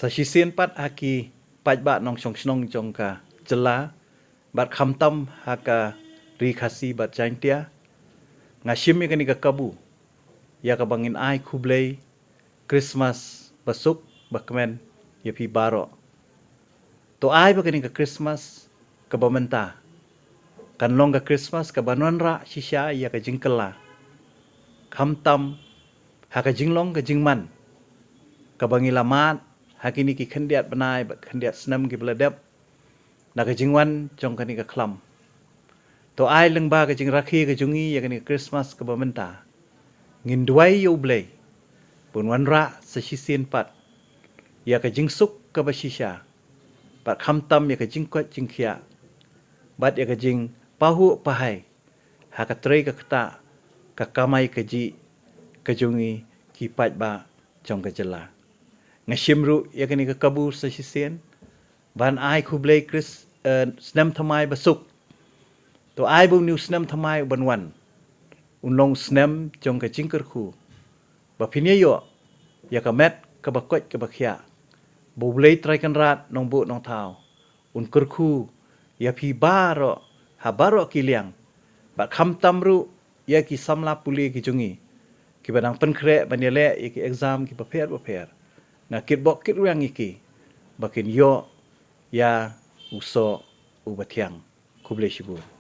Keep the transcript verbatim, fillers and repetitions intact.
Sa shisien pat ha ki paidbah nongshong shnong jong ka jylla bad khamtam ha ka Ri Khasi bad Jaintia, nga shim ïa kane ka kabu ïa kaba ngin ai khublei Christmas basuk bakmen ïa phi baroh. To ai ba kane ka Christmas kaba mynta kan long ka Christmas kaban wanrah shisha ïa ka jingkylla, khamtam ha ka jinglong ka jingman kaba ngi la mad ha kine ki khyndiat bnai bad khyndiat snem kiba la dep na ka jingwan jong kane ka khlam. To ai lyngba ka jingrakhe ka jong ngi ïa kane ka Christmas kaba mynta, ngin duwai ïa U Blei ban wanrah sa shisien pat ïa ka jingsuk kaba shisha bad khamtam ïa ka jingkoit jingkhiah bad ïa ka jingpahuh pahai ha ka trei ka ktah, ka kamai kajih ka jong ngi ki paidbah jong ka jylla. Nga shim ruh ïa kane ka kabu sa shisien ban ai khublei Chris, eh, snem thymmai basuk. To ai ba une u snem thymmai uban wan un long u snem jong ka jingkyrkhu, ba phin ïa ïoh ïa ka met kaba koit kaba khiah, ba U Blei Trai Kynrad Nongbuh Nongthaw un kyrkhu ïa phi baroh ha baroh ki liang, bad khamtam ruh ïa ki samla pule ki jong ngi kiba dang pynkhreh ban ïaleh ïa ki exam kiba pher bapher. Nga kitbok kitrwiang ïa ki ba kin ïoh ïa u soh uba thiang. Khublei shibun.